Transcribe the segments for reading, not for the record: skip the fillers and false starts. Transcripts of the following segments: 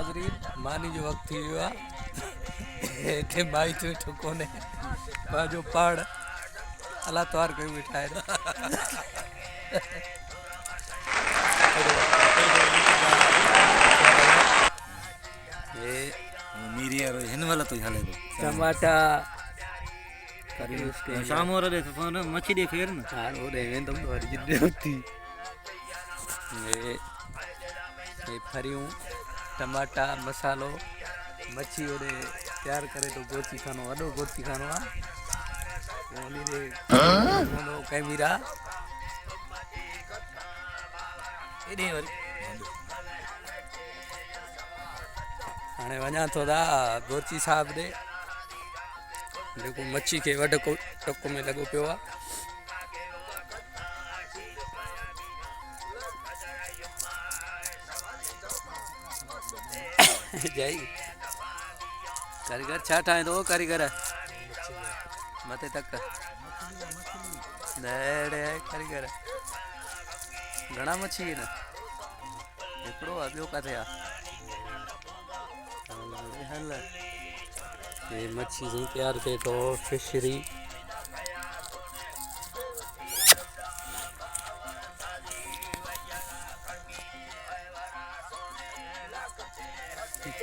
ناظرين ماني جو وقت ٿي ويو آهي هتي مائي ته ويٺو ڪونهي پنهنجو پاڻ الله توار ڪيون ويٺا آهن. ميري وارو هن مهل تو هلي ٿو ٽماٽا شام وارو ڏي فون مڇي ڏي ڦير نه ها هو ڏي ويندم ته وري جڏهن ٿي هي ڦريون ٽماٽا مصالحو مڇي هوڏي تيار ڪري ٿو گوچي خانو وڏو گوچي خانو آ هوڏي ڏي ڪئميرا ايڏي وري هاڻي وڃان ٿو دا بورچي صاحب ڏي جيڪو مڇي کي وڍ ٽڪ ۾ لڳو پيو آ جئي ڪاريگر ڇا ٺاهيندو ڪاريگر مٿي تڪ نڙي ڪاريگر گهڻا مڇي آهن هڪڙو آ ٻيو ڪاٿي آ هل هي مڇي سائين تيار ٿئي ٿو fishery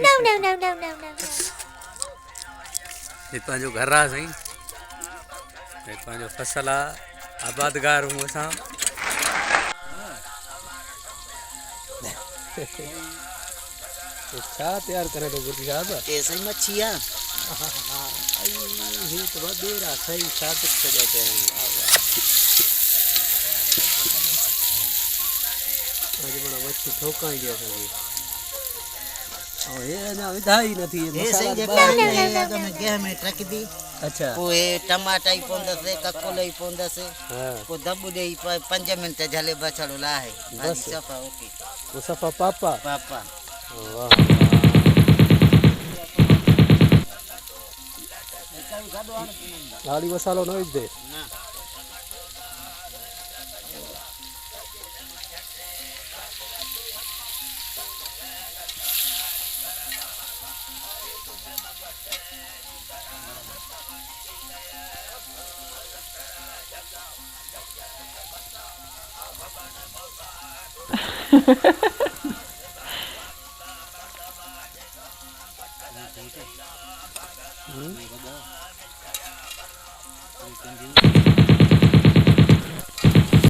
No, no, no, no, no, no, no. هي پنهنجو گهر آ سائين هي پنهنجو فصل آ آبادگار هون اسان ڇا تيار ڪري ٿو گرجي صاحب؟ هي سائين مڇي آ. هي ته وڏيرا صحيح ثابت ڇڏيا پيا آهن واهه واهه. اڄ معنيٰ مڇي ٺوڪائيندي اسان کي. ۽ هي اڃا وڌا ئي نه ٿي هي سائين جيڪا هي اڳ ۾ گيهه ۾ ٽڪندي. اڇا. پوء هي ٽماٽا ئي پوندس ڪڪل ئي پوندس. پوء دٻ ڏيئي 5 منٽ جهلي بڇڙو لاهي. ڀاڄي صفا اوڪي. پوء صفا پاپا. پاپا. واهه. ڳاڙهي مصالحو نه وجهندي. نه.